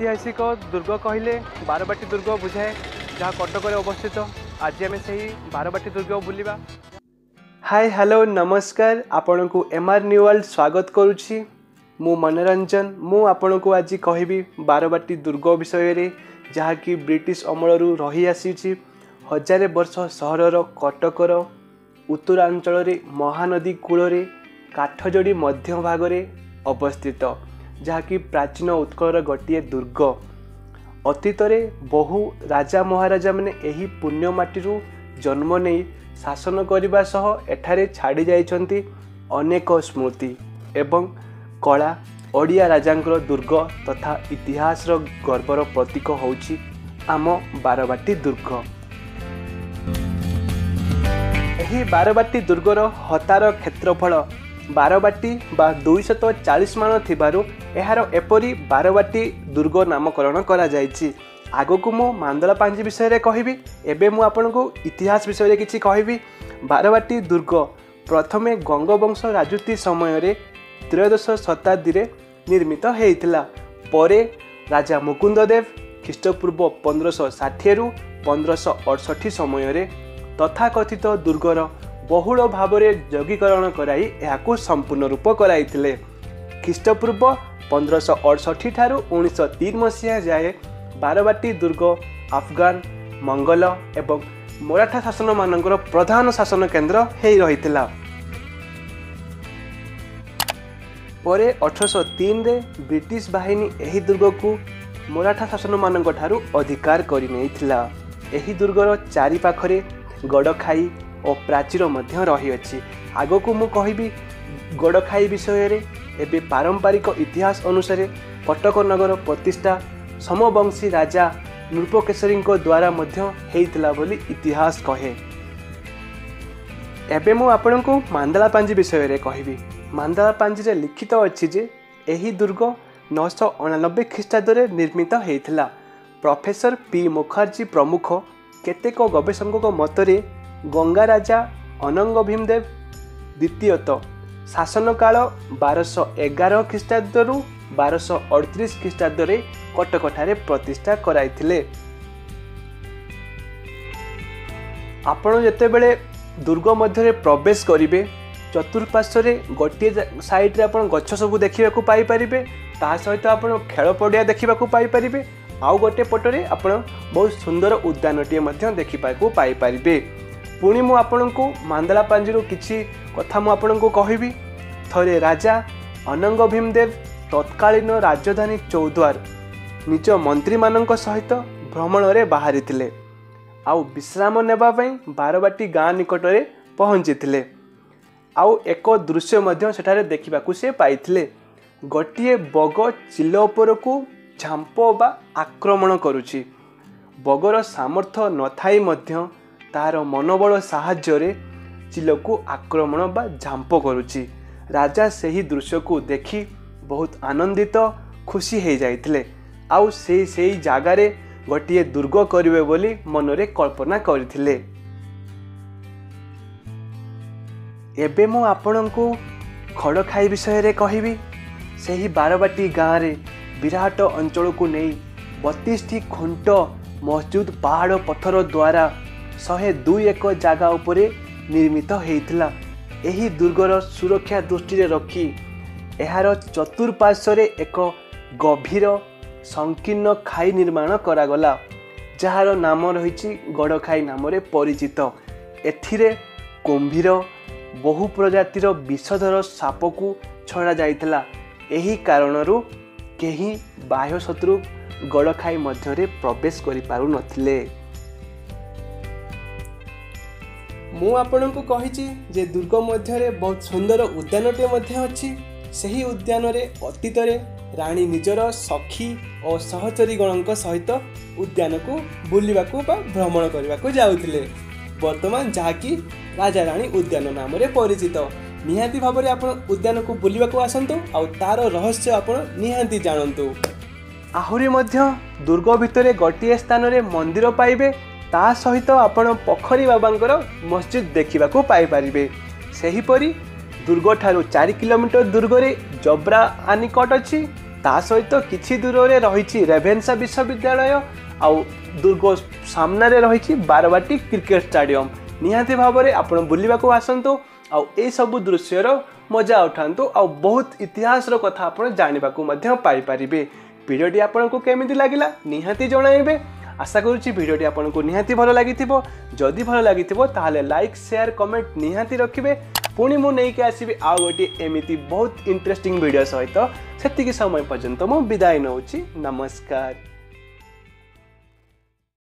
ଐତିହାସିକ ଦୁର୍ଗ କହିଲେ ବାରବାଟୀ ଦୁର୍ଗ ବୁଝାଏ, ଯାହା କଟକରେ ଅବସ୍ଥିତ। ଆଜି ଆମେ ସେହି ବାରବାଟୀ ଦୁର୍ଗ ବୁଲିବା। ହାଇ, ହ୍ୟାଲୋ, ନମସ୍କାର। ଆପଣଙ୍କୁ ଏମ୍ ଆର୍ ନ୍ୟୁ ୱାର୍ଲଡ ସ୍ୱାଗତ କରୁଛି। ମୁଁ ମନୋରଞ୍ଜନ। ମୁଁ ଆପଣଙ୍କୁ ଆଜି କହିବି ବାରବାଟୀ ଦୁର୍ଗ ବିଷୟରେ, ଯାହାକି ବ୍ରିଟିଶ ଅମଳରୁ ରହିଆସିଛି। ହଜାରେ ବର୍ଷ ସହରର କଟକର ଉତ୍ତରାଞ୍ଚଳରେ ମହାନଦୀ କୂଳରେ କାଠଯୋଡ଼ି ମଧ୍ୟଭାଗରେ ଅବସ୍ଥିତ, ଯାହାକି ପ୍ରାଚୀନ ଉତ୍କଳର ଗୋଟିଏ ଦୁର୍ଗ। ଅତୀତରେ ବହୁ ରାଜା ମହାରାଜାମାନେ ଏହି ପୁଣ୍ୟ ମାଟିରୁ ଜନ୍ମ ନେଇ ଶାସନ କରିବା ସହ ଏଠାରେ ଛାଡ଼ି ଯାଇଛନ୍ତି ଅନେକ ସ୍ମୃତି ଏବଂ କଳା। ଓଡ଼ିଆ ରାଜାଙ୍କର ଦୁର୍ଗ ତଥା ଇତିହାସର ଗର୍ବର ପ୍ରତୀକ ହେଉଛି ଆମ ବାରବାଟୀ ଦୁର୍ଗ। ଏହି ବାରବାଟୀ ଦୁର୍ଗର ହତାର କ୍ଷେତ୍ରଫଳ ବାରବାଟୀ ବା 240 ମାଣ ଥିବାରୁ ଏହାର ଏପରି ବାରବାଟୀ ଦୁର୍ଗ ନାମକରଣ କରାଯାଇଛି। ଆଗକୁ ମୁଁ ମାନ୍ଦଲା ପାଞ୍ଜି ବିଷୟରେ କହିବି, ଏବେ ମୁଁ ଆପଣଙ୍କୁ ଇତିହାସ ବିଷୟରେ କିଛି କହିବି। ବାରବାଟୀ ଦୁର୍ଗ ପ୍ରଥମେ ଗଙ୍ଗବଂଶ ରାଜୁତି ସମୟରେ ତ୍ରୟୋଦଶ ଶତାବ୍ଦୀରେ ନିର୍ମିତ ହେଇଥିଲା। ପରେ ରାଜା ମୁକୁନ୍ଦଦେବ ଖ୍ରୀଷ୍ଟପୂର୍ବ 1560ରୁ 1568 ସମୟରେ ତଥାକଥିତ ଦୁର୍ଗର ବହୁଳ ଭାବରେ ଯୋଗୀକରଣ କରାଇ ଏହାକୁ ସମ୍ପୂର୍ଣ୍ଣ ରୂପ କରାଇଥିଲେ। ଖ୍ରୀଷ୍ଟପୂର୍ବ 1568 ଠାରୁ 1903 ମସିହା ଯାଏ ବାରବାଟୀ ଦୁର୍ଗ ଆଫଗାନ, ମଙ୍ଗଲ ଏବଂ ମରାଠା ଶାସନମାନଙ୍କର ପ୍ରଧାନ ଶାସନ କେନ୍ଦ୍ର ହେଇ ରହିଥିଲା। ପରେ 1803ରେ ବ୍ରିଟିଶ ବାହିନୀ ଏହି ଦୁର୍ଗକୁ ମରାଠା ଶାସନମାନଙ୍କ ଠାରୁ ଅଧିକାର କରିନେଇଥିଲା। ଏହି ଦୁର୍ଗର ଚାରିପାଖରେ ଗଡ଼ଖାଇ ଓ ପ୍ରାଚୀର ମଧ୍ୟ ରହିଅଛି। ଆଗକୁ ମୁଁ କହିବି ଗଡ଼ଖାଇ ବିଷୟରେ। ଏବେ ପାରମ୍ପରିକ ଇତିହାସ ଅନୁସାରେ କଟକ ନଗର ପ୍ରତିଷ୍ଠା ସମବଂଶୀ ରାଜା ନୃପକେଶରୀଙ୍କ ଦ୍ୱାରା ମଧ୍ୟ ହେଇଥିଲା ବୋଲି ଇତିହାସ କହେ। ଏବେ ମୁଁ ଆପଣଙ୍କୁ ମାନ୍ଦଲା ପାଞ୍ଜି ବିଷୟରେ କହିବି। ମାନ୍ଦଲା ପାଞ୍ଜିରେ ଲିଖିତ ଅଛି ଯେ ଏହି ଦୁର୍ଗ 989 ଖ୍ରୀଷ୍ଟାବ୍ଦରେ ନିର୍ମିତ ହେଇଥିଲା। ପ୍ରଫେସର ପି ମୁଖାର୍ଜୀ ପ୍ରମୁଖ କେତେକ ଗବେଷକଙ୍କ ମତରେ ଗଙ୍ଗା ରାଜା ଅନଙ୍ଗ ଭୀମଦେବ ଦ୍ୱିତୀୟତ ଶାସନକାଳ 1211 ଖ୍ରୀଷ୍ଟାବ୍ଦରୁ 1238 ଖ୍ରୀଷ୍ଟାବ୍ଦରେ କଟକଠାରେ ପ୍ରତିଷ୍ଠା କରାଇଥିଲେ। ଆପଣ ଯେତେବେଳେ ଦୁର୍ଗ ମଧ୍ୟରେ ପ୍ରବେଶ କରିବେ, ଚତୁଃପାର୍ଶ୍ୱରେ ଗୋଟିଏ ସାଇଡ଼ରେ ଆପଣ ଗଛ ସବୁ ଦେଖିବାକୁ ପାଇପାରିବେ, ତା ସହିତ ଆପଣ ଖେଳ ପଡ଼ିଆ ଦେଖିବାକୁ ପାଇପାରିବେ, ଆଉ ଗୋଟେ ପଟରେ ଆପଣ ବହୁତ ସୁନ୍ଦର ଉଦ୍ୟାନଟିଏ ମଧ୍ୟ ଦେଖିବାକୁ ପାଇପାରିବେ। ପୁଣି ମୁଁ ଆପଣଙ୍କୁ ମାନ୍ଦଲା ପାଞ୍ଜିରୁ କିଛି କଥା ମୁଁ ଆପଣଙ୍କୁ କହିବି। ଥରେ ରାଜା ଅନଙ୍ଗ ଭୀମଦେବ ତତ୍କାଳୀନ ରାଜଧାନୀ ଚୌଦ୍ୱାର ନିଜ ମନ୍ତ୍ରୀମାନଙ୍କ ସହିତ ଭ୍ରମଣରେ ବାହାରିଥିଲେ, ଆଉ ବିଶ୍ରାମ ନେବା ପାଇଁ ବାରବାଟୀ ଗାଁ ନିକଟରେ ପହଞ୍ଚିଥିଲେ। ଆଉ ଏକ ଦୃଶ୍ୟ ମଧ୍ୟ ସେଠାରେ ଦେଖିବାକୁ ସେ ପାଇଥିଲେ। ଗୋଟିଏ ବଗ ଚିଲ ଉପରକୁ ଝାମ୍ପ ବା ଆକ୍ରମଣ କରୁଛି। ବଗର ସାମର୍ଥ୍ୟ ନଥାଇ ମଧ୍ୟ ତାହାର ମନୋବଳ ସାହାଯ୍ୟରେ ଚିଲକୁ ଆକ୍ରମଣ ବା ଝାମ୍ପ କରୁଛି। ରାଜା ସେହି ଦୃଶ୍ୟକୁ ଦେଖି ବହୁତ ଆନନ୍ଦିତ ଖୁସି ହେଇଯାଇଥିଲେ, ଆଉ ସେ ସେଇ ଜାଗାରେ ଗୋଟିଏ ଦୁର୍ଗ କରିବେ ବୋଲି ମନରେ କଳ୍ପନା କରିଥିଲେ। ଏବେ ମୁଁ ଆପଣଙ୍କୁ ଖଡ଼ଖାଇ ବିଷୟରେ କହିବି। ସେହି ବାରବାଟୀ ଗାଁରେ ବିରାଟ ଅଞ୍ଚଳକୁ ନେଇ 32ଟି ଖୁଣ୍ଟ ମସଜିଦ ପାହାଡ଼ ପଥର ଦ୍ୱାରା 102 ଏକ ଜାଗା ଉପରେ ନିର୍ମିତ ହେଇଥିଲା। ଏହି ଦୁର୍ଗର ସୁରକ୍ଷା ଦୃଷ୍ଟିରେ ରଖି ଏହାର ଚତୁଃପାର୍ଶ୍ୱରେ ଏକ ଗଭୀର ସଂକୀର୍ଣ୍ଣ ଖାଇ ନିର୍ମାଣ କରାଗଲା, ଯାହାର ନାମ ରହିଛି ଗଡ଼ଖାଇ ନାମରେ ପରିଚିତ। ଏଥିରେ କୁମ୍ଭୀର, ବହୁ ପ୍ରଜାତିର ବିଷଧର ସାପକୁ ଛଡ଼ାଯାଇଥିଲା। ଏହି କାରଣରୁ କେହି ବାହ୍ୟ ଶତ୍ରୁ ଗଡ଼ଖାଇ ମଧ୍ୟରେ ପ୍ରବେଶ କରିପାରୁନଥିଲେ। ମୁଁ ଆପଣଙ୍କୁ କହିଛି ଯେ ଦୁର୍ଗ ମଧ୍ୟରେ ବହୁତ ସୁନ୍ଦର ଉଦ୍ୟାନଟିଏ ମଧ୍ୟ ଅଛି। ସେହି ଉଦ୍ୟାନରେ ଅତୀତରେ ରାଣୀ ନିଜର ସଖୀ ଓ ସହଚରୀଗଣଙ୍କ ସହିତ ଉଦ୍ୟାନକୁ ବୁଲିବାକୁ ବା ଭ୍ରମଣ କରିବାକୁ ଯାଉଥିଲେ, ବର୍ତ୍ତମାନ ଯାହାକି ରାଜାରାଣୀ ଉଦ୍ୟାନ ନାମରେ ପରିଚିତ। ନିହାତି ଭାବରେ ଆପଣ ଉଦ୍ୟାନକୁ ବୁଲିବାକୁ ଆସନ୍ତୁ ଆଉ ତାର ରହସ୍ୟ ଆପଣ ନିହାତି ଜାଣନ୍ତୁ। ଆହୁରି ମଧ୍ୟ ଦୁର୍ଗ ଭିତରେ ଗୋଟିଏ ସ୍ଥାନରେ ମନ୍ଦିର ପାଇବେ, ତା ସହିତ ଆପଣ ପୋଖରୀ ବାବାଙ୍କର ମସଜିଦ ଦେଖିବାକୁ ପାଇପାରିବେ। ସେହିପରି ଦୁର୍ଗଠାରୁ 4 କିଲୋମିଟର ଦୁର୍ଗରେ ଜବ୍ରା ଆନିକଟ ଅଛି। ତା ସହିତ କିଛି ଦୂରରେ ରହିଛି ରେଭେନ୍ସା ବିଶ୍ୱବିଦ୍ୟାଳୟ, ଆଉ ଦୁର୍ଗ ସାମ୍ନାରେ ରହିଛି ବାରବାଟୀ କ୍ରିକେଟ ଷ୍ଟାଡ଼ିୟମ୍। ନିହାତି ଭାବରେ ଆପଣ ବୁଲିବାକୁ ଆସନ୍ତୁ ଆଉ ଏଇସବୁ ଦୃଶ୍ୟର ମଜା ଉଠାନ୍ତୁ, ଆଉ ବହୁତ ଇତିହାସର କଥା ଆପଣ ଜାଣିବାକୁ ମଧ୍ୟ ପାଇପାରିବେ। ଭିଡ଼ିଓଟି ଆପଣଙ୍କୁ କେମିତି ଲାଗିଲା ନିହାତି ଜଣାଇବେ। ଆଶା କରୁଛି ଭିଡ଼ିଓଟି ଆପଣଙ୍କୁ ନିହାତି ଭଲ ଲାଗିଥିବ। ଯଦି ଭଲ ଲାଗିଥିବ ତାହେଲେ ଲାଇକ୍, ସେୟାର, କମେଣ୍ଟ ନିହାତି ରଖିବେ। ପୁଣି ମୁଁ ନେଇକି ଆସିବି ଆଉ ଗୋଟିଏ ଏମିତି ବହୁତ ଇଣ୍ଟରେଷ୍ଟିଂ ଭିଡ଼ିଓ ସହିତ। ସେତିକି ସମୟ ପର୍ଯ୍ୟନ୍ତ ମୁଁ ବିଦାୟ ନେଉଛି। ନମସ୍କାର।